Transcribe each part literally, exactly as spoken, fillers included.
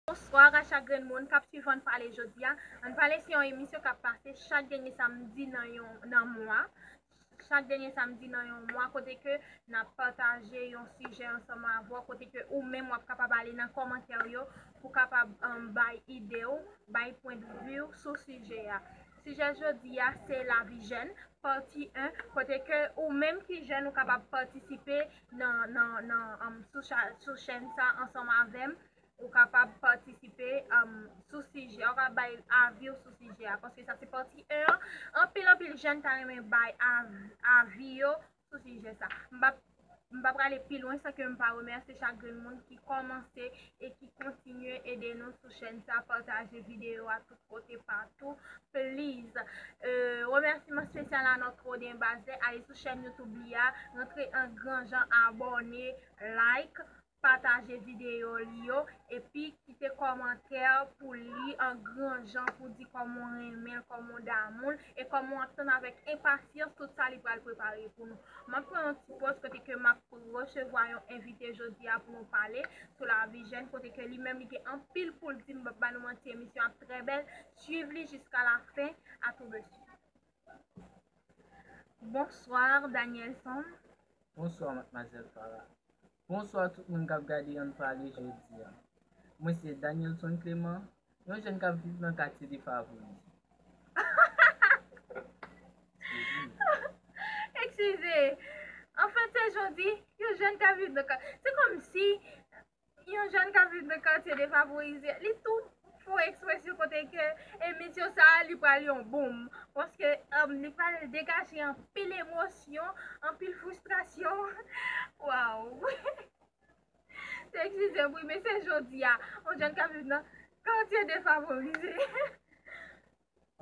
Bonswa a chak grenn moun k ap swiv Ann Pale jodi a. Ann Pale se yon emisyon k ap pase chak dènye samdi nan yon nan mwa. Chak dènye samdi nan yon mwa, kote ke n ap pataje yon sijè ansanm avè w, kote ke ou menm w ap kapab ale nan kòmantè yo pou kapab um, bay ide w, bay pwendvi w sou sijè a. Sijè jodi a se lavi jèn, pati en, kote ke ou menm ki jèn ou kapab patisipe nan, nan, nan, um, sou, cha- sou chèn sa ansanm avè m. Ou kapab patisipe um, sou sijè, ou kapab bay avi w sou sijè a, paske sa se pati en an. Anpil, anpil jèn ta renmen bay av- avi yo sou sijè sa. M p ap m pa prale pi lwen san ke m pa remèsye chak grenn moun ki kòmanse e ki kontinye ede nou sou chèn sa, pataje videyo a tout kote, patou, please. Euh, remèsiman espesyal a Notre Dame Bazè, ale sou chèn YouTube li a, rantre an gran jan, abòne, like, pataje videyo li yo, epi kite kòmantè pou li an gran jan, pou di kòman w renmen l, kòman w damou l, e kòman w atann avèk enpasyans tout sa li pral prepare pou nou. M ap pran yon ti pòz kote ke m ap resevwa yon envite jodi a pou nou pale sou lavi jèn, kote ke li menm li gen anpil pou l di, m p ap ba nou manti, emisyon ap trè bèl, swiv li jiska la fen, à tout de suite. Bonsoir, Danielson. Bonswa, madmwazèl Farah. Bonswa tout moun k ap gade Ann Pale jodi a. Mwen se Danielson Clément, yon jèn k ap viv nan katye defavorize. Eskize. Anfèt, se jodi, yon jèn k ap viv nan katye. Se kòmsi yon jèn k ap viv nan katye defavorize, li tou fè ekspresyon kote ke emisyon sa a li pral yon boom. Paske um, li pral degaje anpil emosyon, anpil fristrasyon. Waw! Te eskize m wi, men se jodi a. Yon jèn k ap viv nan katye defavorize.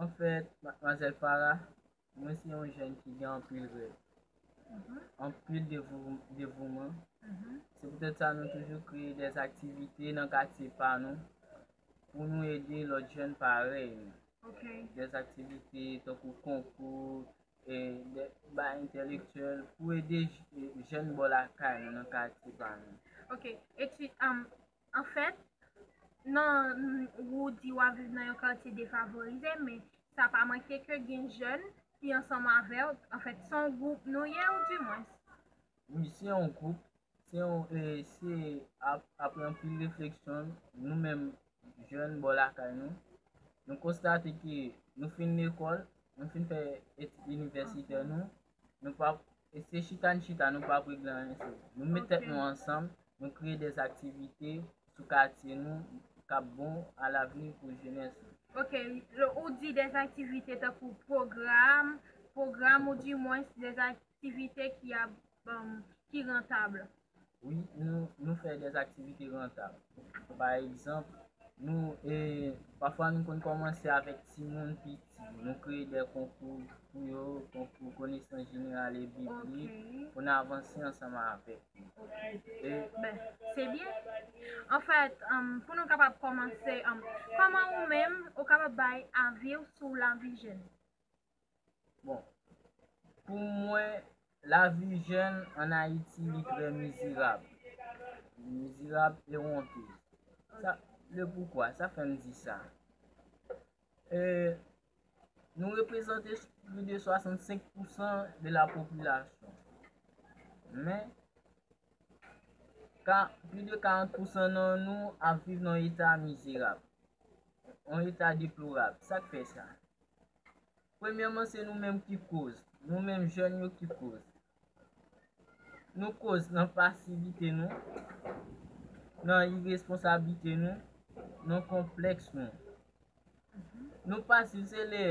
Anfèt, madmwazèl Farah, mwen se yon jèn ki gen anpil rèv, anpil devou- devouman. Se poutèt sa nou toujou kreye dèzaktivite nan katye pa nou pou nou ede lòt jèn parèy nou. Dèzaktivite tankou konkou, e dè- bay entèlektyèl pou ede j- jèn bò lakay nou nan katye pa nou. Ok, epi um, anfèt, nan ou di w ap viv nan yon katye defavorize, men sa pa manke ke gen jèn ki ansanm avè w. Anfèt, se yon gwoup nou ye, ou di mwens. Wi, se yon gwoup, se yon, e, se ap- apre anpil refleksyon, nou menm jèn bò lakay nou, nou konstate ke nou fin lekòl, nou fin fè etid inivèsitè nou, nou p ap, e se chita n chita, nou p ap regle anyen sou li. Nou met tèt nou ansanm, nou kreye dèzaktivite sou katye nou k ap bon alavni pou jenès nou. Ok, ou di dèzaktivite tankou pwogram, pwogram ou di mwens dèzaktivite ki ap, um, ki rantab. Wi, nou, nou fè dèzaktivite rantab. Pa egzanp, nou, e, pafwa nou konn kòmanse avèk timoun piti. Nou kreye dè konkou pou yo, konkou konesans jeneral e biblik, pou n avanse ansanm avèk yo. Ben, se byen. Anfèt, um, pou nou kapab kòmanse, um, kòman ou menm ou kapab bay avi w sou lavi jèn? Bon, pou mwen, lavi jèn ann Ayiti li trè mizerab. Mizerab e wonte. Sa, le poukwa, sa fè m di sa. E, nou reprezante plis de swasannsenk pousan de la popilasyon. Men, ka, plis de karant pousan nan nou ap viv nan yon eta mizerab, yon eta deplorab. Sa k fè sa? Premyèman, se nou menm ki koz. Nou menm jèn yo ki koz. Nou koz nan pasivite nou, nan iresponsablite nou, nan konplèks nou. Nou pasiv, se lè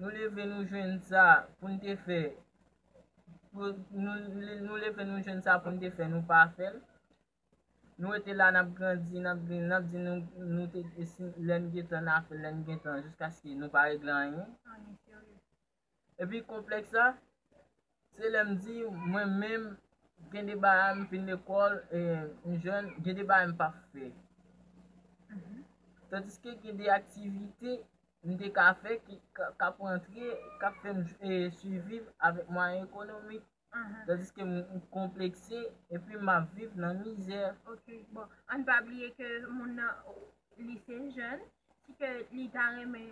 nou leve nou jwenn sa pou n te fè, pou, nou, nou leve nou jwenn sa pou n te fè, nou pa fè l. Nou rete la, n ap grandi, n ap, n ap di nou, nou te, si, lè n gen tan, n a fè l, lè n gen tan, jiskaske nou pa regle anyen. Epi konplèks la, se lè m di, mwen menm, gen de bagay m fin lekòl, e, m jèn, gen de bagay m pa fè. Tandiske gen de aktivite m te ka fè ki, k ap rantre, k ap fè m, e, siviv avèk mwayen ekonomik. Tandiske m konplekse, epi m ap viv nan mizè. Ok, bon, ann pa bliye ke moun nan, li se jèn, si ke li ta renmen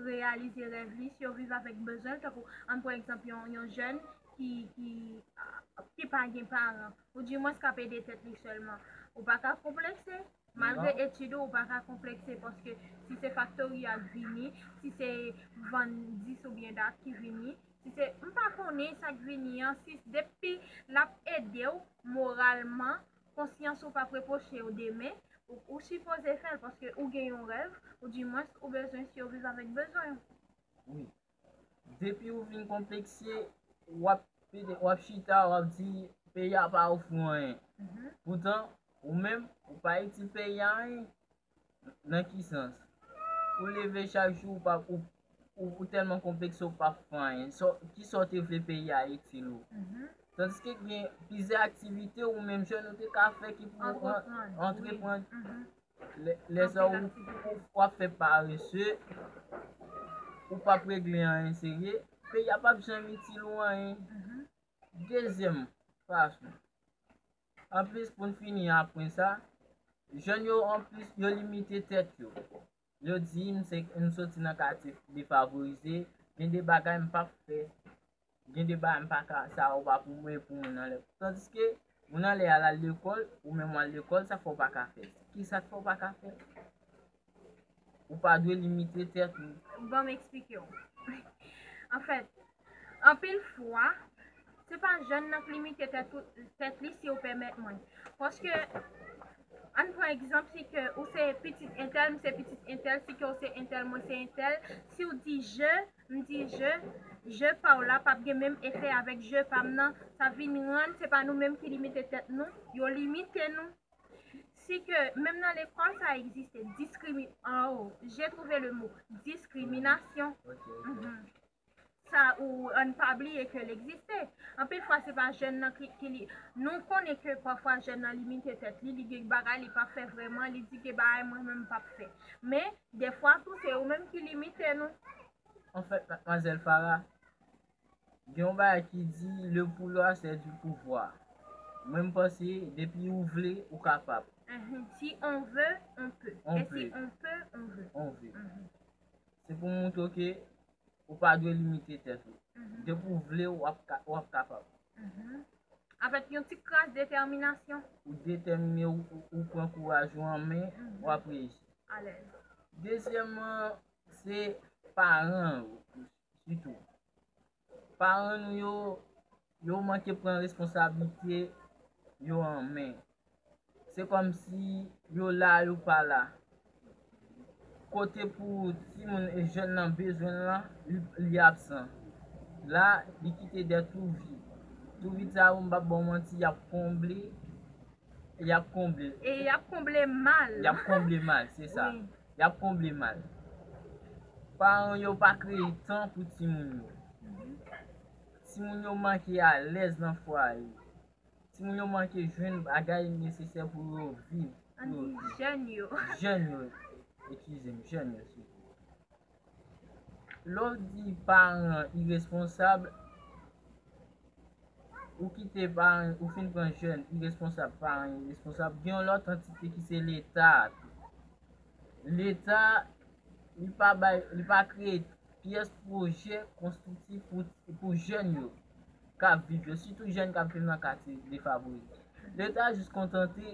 reyalize rèv li, si yo viv avèk bezwen l, tankou, ann pran egzanp, yon, yon jèn ki, ki, ki pa gen paran, ou dimwens k ap ede tèt li sèlman, ou pa ka konplekse. Malgre etid ou, ou pa ka konplekse, paske si se faktori a k vini, si se vann dis oubyen dat ki vini, si se, m pa konnen sa k vini an, si depi l ap ede w moralman, konsyans ou p ap repwoche w demen, ou, ou sipoze fè l, paske ou gen yon rèv, ou dimwens ou bezwen siviv avèk bezwen w. Wi. Depi ou vin konplekse, w ap, w ap chita, w ap di, peyi a pa ofri w anyen. Poutan, ou menm, ou pa itil peyi a anyen. Nan ki sans? Ou leve chak jou, ou pa, ou, ou, ou tèlman konplekse, ou p ap fè anyen. Sa w, ki sa w te vle peyi a itil ou? Tandiske gen plizyè aktivite ou menm jèn ou te ka fè ki pou antreprann. Antreprann. Wi. Lè, lè sa ou, ou, ou ap fè parese, ou p ap regle anyen serye, peyi a p ap janm itil ou anyen. Dezyèm fason, anplis, pou n fini a pwen sa, jèn yo, anplis, yo limite tèt yo. Yo di, m se, m soti nan katye defavorize, gen de bagay m p ap fè. Gen de bagay m pa ka, sa yo pa pou mwen, pou moun anlè. Tandiske, moun anlè a al lekòl, ou menm w al lekòl, sa k fè w pa ka fè? Kisa k fè w pa ka fè? Ou pa dwe limite tèt ou. Ban m eksplike w. Anfèt, anpil fwa, se pa jèn nan k limite tèt, tèt li, si w pèmèt mwen. Paske, ann pran egzanp, si ke ou se pitit entèl, m se pitit entèl, si ke w se entèl, mwen se entèl, si w di je, m di je, je pa w la p ap gen menm efè avèk je pa m nan, sa vin rann se pa nou menm ki limite tèt nou, yo limite nou. Si ke, menm nan lekòl sa egziste, diskrimi-, oh, j'ai trouvé le mot, diskriminasyon. Sa ou ann pa bliye ke l egziste. Anpil fwa se pa jèn nan ki, ki li, nou konnen ke pafwa jèn nan limite tèt li, li gen bagay li p ap fè vrèman, li di gen bagay mwen menm m p ap fè. Men, dèfwa tou se yo menm ki limite nou. Anfèt, madmwazèl Farah, gen yon bagay ki di, le pouvoir c'est du pouvoir. Mwen m panse, depi ou vle, ou kapab. Mhm. Si on veut, on peut. On peut. Et si on peut, on veut. On veut. Mhm. Se pou montre w ke ou pa dwe limite tèt ou. Mhm. Depi ou vle, w ap ka, w ap kapab. Mhm. Avèk yon ti kras detèminasyon. Ou detèmine, ou, ou, ou pran kouraj ou an men, mhm, w ap reyisi. Alèz. Dezyèmman, se paran yo, sitou. Paran nou yo, yo manke pran responsablite yo an men. Se kòmsi yo la, yo pa la. Kote pou timoun e jèn nan bezwen l lan, li, li absan. La, li kite de tou vid. Tou vid sa yo, m p ap ba w manti, y ap konble. Y ap konble. E y ap konble mal. Y ap konble mal, se sa. Wi. Y ap konble mal. Paran yo pa kreye tan pou timoun yo. Mhm. Timoun yo manke alèz nan fwaye. Timoun yo manke jwenn bagay nesesè pou yo viv. Pou yo viv. Ann di jèn yo. Jèn yo. Eskize m, jèn yo, sitou. Lè w di paran iresponsab, ou kite paran, ou fin pran jèn iresponsab, paran iresponsab, gen yon lòt antite ki se Leta a tou. Leta, li pa bay, li pa kreye pyès pwojè konstriktif pou, pou jèn yo k ap viv yo, sitou jèn k ap viv nan katye defavorize. Leta jis kontante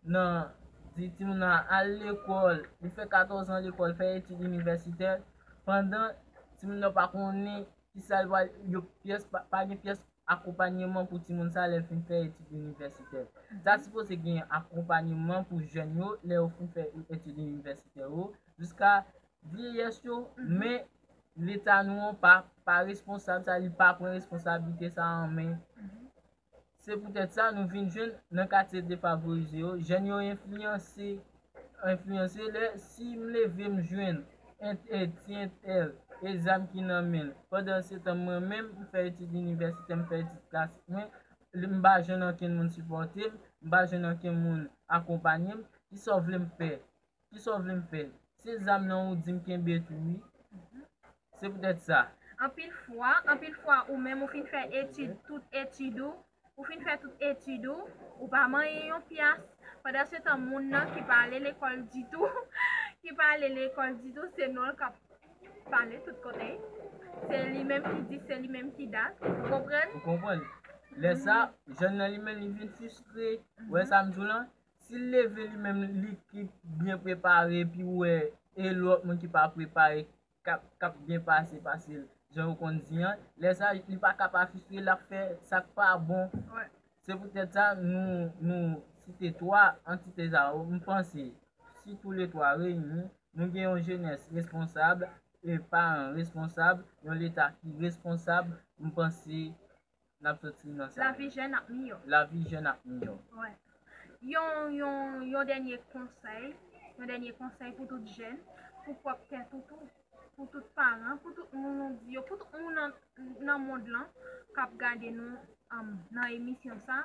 nan di timoun nan al lekòl, li fè katòz an lekòl, fè etid inivèsitè, pandan timoun nan pa konnen kisa l pral, yo pyès, pa, pa gen pyès akonpanyeman pou timoun sa lè l fin fè etid inivèsitè. Ta sipoze gen akonpanyeman pou jèn yo lè yo fin fè etid inivèsitè yo, jiska vyeyès yo, mhm, men Leta nou an pa, pa responsab sa, li pa pran responsablite sa an men. Mhm. Se poutèt sa, nou vin jwenn nan katye defavorize yo, jèn yo enfliyanse, enfliyanse lè si m leve m jwenn ent-, e, ti entèl e zam ki nan men l. Pandansetan mwen menm, m fè etid inivèsitè, m fè etid klasik mwen, m pa jwenn ankenn moun sipòte m, m pa jwenn ankenn moun akonpanye m, kisa w vle m fè? Kisa w vle m fè? Se zam nan ou di m kenbe tou wi. Se poutèt sa. Anpil fwa, anpil fwa ou menm ou fin fè etid, tout etid ou, ou fin fè tout etid ou, ou pa manyen yon pyas. Pandansetan moun nan ki pa ale lekòl ditou, ki pa ale lekòl ditou, se non l k ap pale tout kote. Se li menm ki di, se li menm ki dat. Ou konprann? Ou konprann? Lè sa, jèn nan li menm, li vin fristre. Ou wè sa m di w lan? Si l leve li menm, li ki byen prepare, epi ou wè, e lòt moun ki pa prepare, k ap, k ap byen pase, pase l, jan yo konn di an, lè sa, li pa ka pa fristre, l ap fè sa k pa bon. Se poutèt sa, nou, nou site twa antite sa yo, m panse, si toulètwa reyini, nou gen yon jenès responsab, e paran responsab, yon leta ki responsab, m panse n ap soti nan sa. Lavi jèn ap miyò. Lavi jèn ap miyò. Wè. Yon, yon, yon dènye konsèy, yon dènye konsèy pou tout jèn, pou pwòp tèt ou tou, pou tout paran, pou tout moun nou di yo, pou tout moun nan, nan mond lan k ap gade nou, um, nan emisyon sa,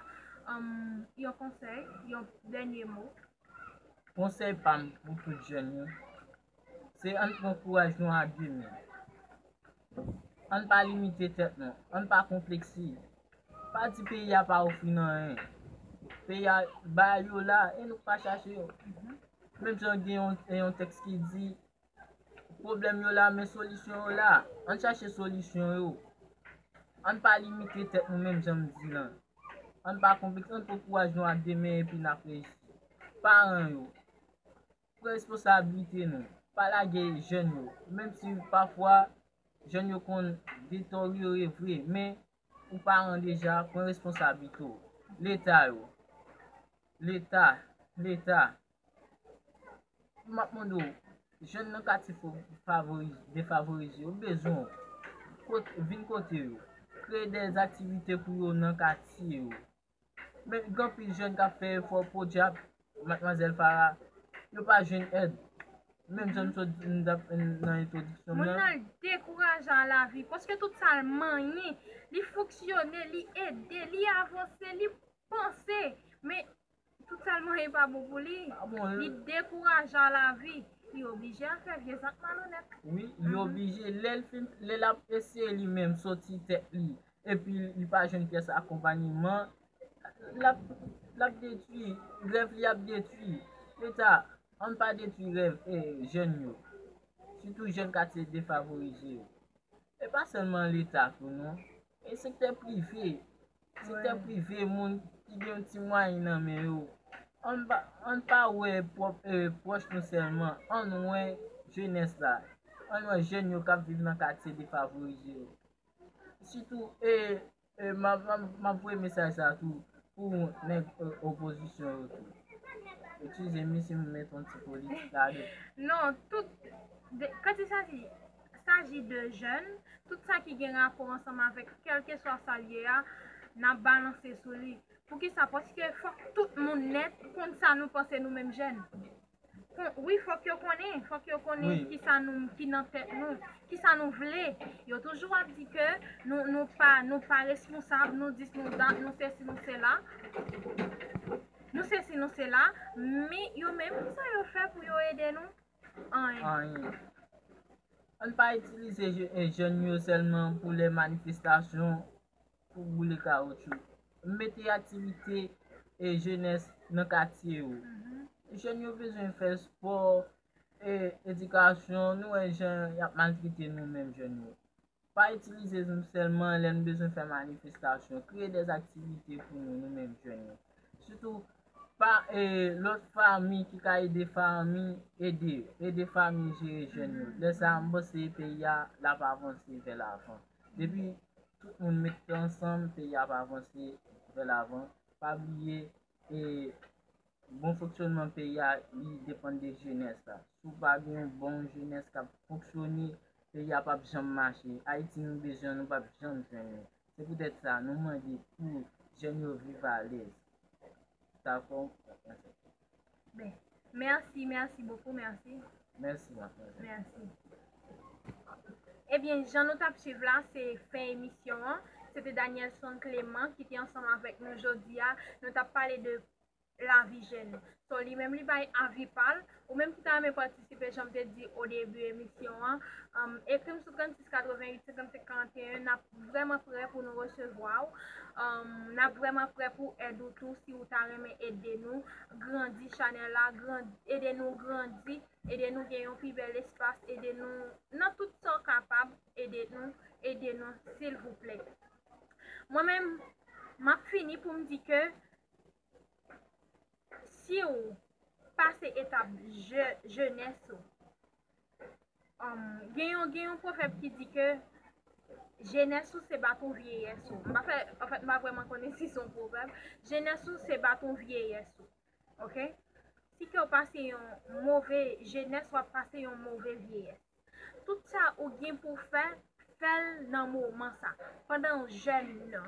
um, yon konsèy, yon dènye mo. Konsèy pa m pou tout jèn yo, se ann pran kouraj nou a de men. Ann pa limite tèt nou, ann pa konplekse. Pa di peyi a pa ofri n anyen. Peyi a, bagay yo la, e nou k pa chache yo. Menm jan gen yon, yon tèks ki di, pwoblèm yo la, men solisyon yo la. Ann chache solisyon yo. Ann pa limite tèt nou menm jan m di lan. Ann pa konplekse, ann pran kouraj nou a de men epi n ap reyisi. Paran yo, pran responsablite nou. Pa lage jèn yo. Menm si pafwa jèn yo konn deteryore vre, men ou paran deja, pran responsablite w. Leta yo. Leta, Leta. M ap mande w, jèn nan katye favorize, defavorize yo, bezwen w. Kot, vin kote yo. Kreye de aktivite pou yo nan katye yo. Men gen anpil jèn k ap fè efò, podyab, madmwazèl Farah, yo pa jwenn èd. Menm jan m sot di nan entwodiksyon m nan. Moun nan dekouraje a lavi, paske tout sa l manyen, li fonksyone, li ede, li avanse, li panse, men tout sa l manyen pa bon pou li. Li dekouraje a lavi, li oblije al fè vye zak malonèt. Wi, li oblije. Lè l fin, lè l ap eseye li menm soti tèt li, epi li pa jwenn pyès akonpanyeman, l ap, l ap detwi, rèv li ap detwi. Leta, ann pa detwi rèv, eh, jèn yo. Sitou jèn katye defavorize yo. E pa sèlman Leta tou non. E sektè prive. Sektè prive, moun ki gen yon ti mwayen nan men yo. Ann pa, ann pa wè pwòp, eh, pwòch nou sèlman. Ann wè jenès la. Ann wè jèn yo k ap viv nan katye defavorize yo. Sitou, e, e, m ap, m ap, m ap voye mesaj sa tou pou nèg, e, opozisyon yo tou. Eskize m si m met yon ti politik ladan. Non, tout, de, quand il s'agit, s'agit de jeunes, tout sa ki gen rapò ansanm avèk kèlkeswa sa l ye a, n ap balanse sou li. Poukisa? Paske fòk tout moun nèt konn sa nou panse nou menm jèn. Kon, wi, fòk yo konnen, fòk yo konnen kisa nou, ki nan tèt nou, kisa nou vle. Yo toujou ap di ke nou, nou pa, nou pa responsab, nou dis, nou dat, nou sesi, nou sela. Nou sesi, nou sela, men yo menm, kisa yo fè pou yo ede nou? Anyen. Anyen. Ann pa itilize je-, e, jèn yo sèlman pou lè manifestasyon, pou boule kawotchou. Mete aktivite, e, jenès nan katye yo. Jèn yo bezwen fè spò, e, edikasyon. Nou wè jan y ap maltrete nou menm jèn yo. Pa itilize nou sèlman lè n bezwen fè manifestasyon. Kreye dè aktivite pou nou, nou menm jèn yo. Sitou, pa, e, lòt fanmi ki ka ede fanmi, ede yo. Ede fanmi jere jèn yo. Lè sa a, m panse peyi a, l ap avanse vè lavan. Depi tout moun met tèt ansanm, peyi a ap avanse vè lavan. Pa bliye, e, bon fonksyònman peyi a, li depann de jenès la. Si w pa gen yon bon jenès k ap fonksyone, peyi a p ap janm mache. Ayiti nou bezwen, nou p ap janm jwenn li. Se poutèt sa, nou mande pou jèn yo viv alèz. Dakò? Ben, merci, merci beaucoup, merci. Mèsi, madmwazèl. Merci. Ebyen, jan nou t ap swiv la, se fen emisyon an. Se te Danielson Clément ki te ansanm avèk nou jodi a. Nou t ap pale de lavi jèn. So, li menm li bay avi pa l. Ou menm ki ta renmen patisipe, jan m te di o debi emisyon an, um, ekri m sou trannsis katreventuit senkannsenk karanteyen. N ap vrèman prè pou nou resevwa w. Um, n ap vrèman prè pou èd ou tou si ou ta renmen ede nou grandi chanèl la, grand, ede nou grandi, ede nou gen yon pi bèl espas, ede nou nan tout sa w kapab, ede nou, ede nou, silvouplè. Mwen menm, m ap fini pou m di ke si w pase etap je, jenès ou, um, gen yon, gen yon pwovèb ki di ke jenès ou se baton vyeyès ou. M pa fè, anfèt, m pa vrèman konnen si se yon pwovèb. Jenès ou se baton vyeyès ou. Oke? Si ke w pase yon move jenès, w ap pase yon move vyeyès. Tout sa ou gen pou fè, fè l nan moman sa, pandan w jèn nan.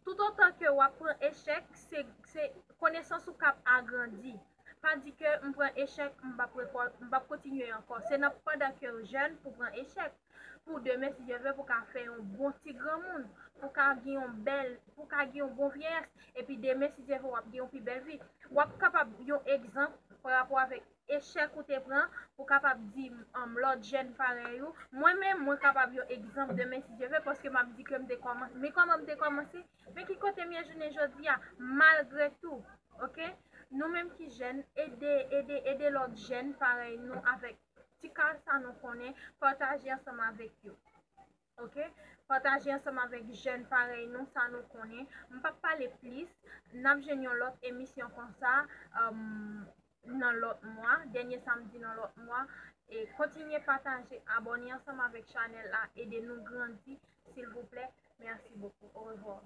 Toutotan ke w ap pran echèk, se, se konesans ou k ap agrandi. Pa di ke m pran echèk, m p ap rekò, m p ap kontinye ankò. Se nan pandan ke w jèn pou pran echèk. Pou demen, si Dye vle, pou ka fè yon bon ti granmoun, pou ka gen yon bèl, pou ka gen yon bon vyeyès. Epi demen, si Dye vle, w ap gen yon pi bèl vi. W ap kapab yon egzanp pa rapò avèk echèk ou te pran, pou kapab di, um, lòt jèn parèy ou. Mwen menm, mwen kapab yon egzanp demen, si Dye vle, paske m ap di ke m te kòmanse. Men kòman m te kòmanse? Men ki kote m ye jounen jodi a, malgre tou, oke? Nou menm ki jèn, ede, ede, ede lòt jèn parèy nou avèk ti kal sa nou konnen, pataje ansanm avèk yo. Oke? Pataje ansanm avèk jèn parèy nou sa nou konnen. M p ap pale plis. N ap jwenn yon lòt emisyon konsa, um, nan lòt mwa, dènye samdi nan lòt mwa. E kontinye pataje, abòne ansanm avèk chanèl la, ede nou grandi, silvouplè. Merci beaucoup. Au revoir.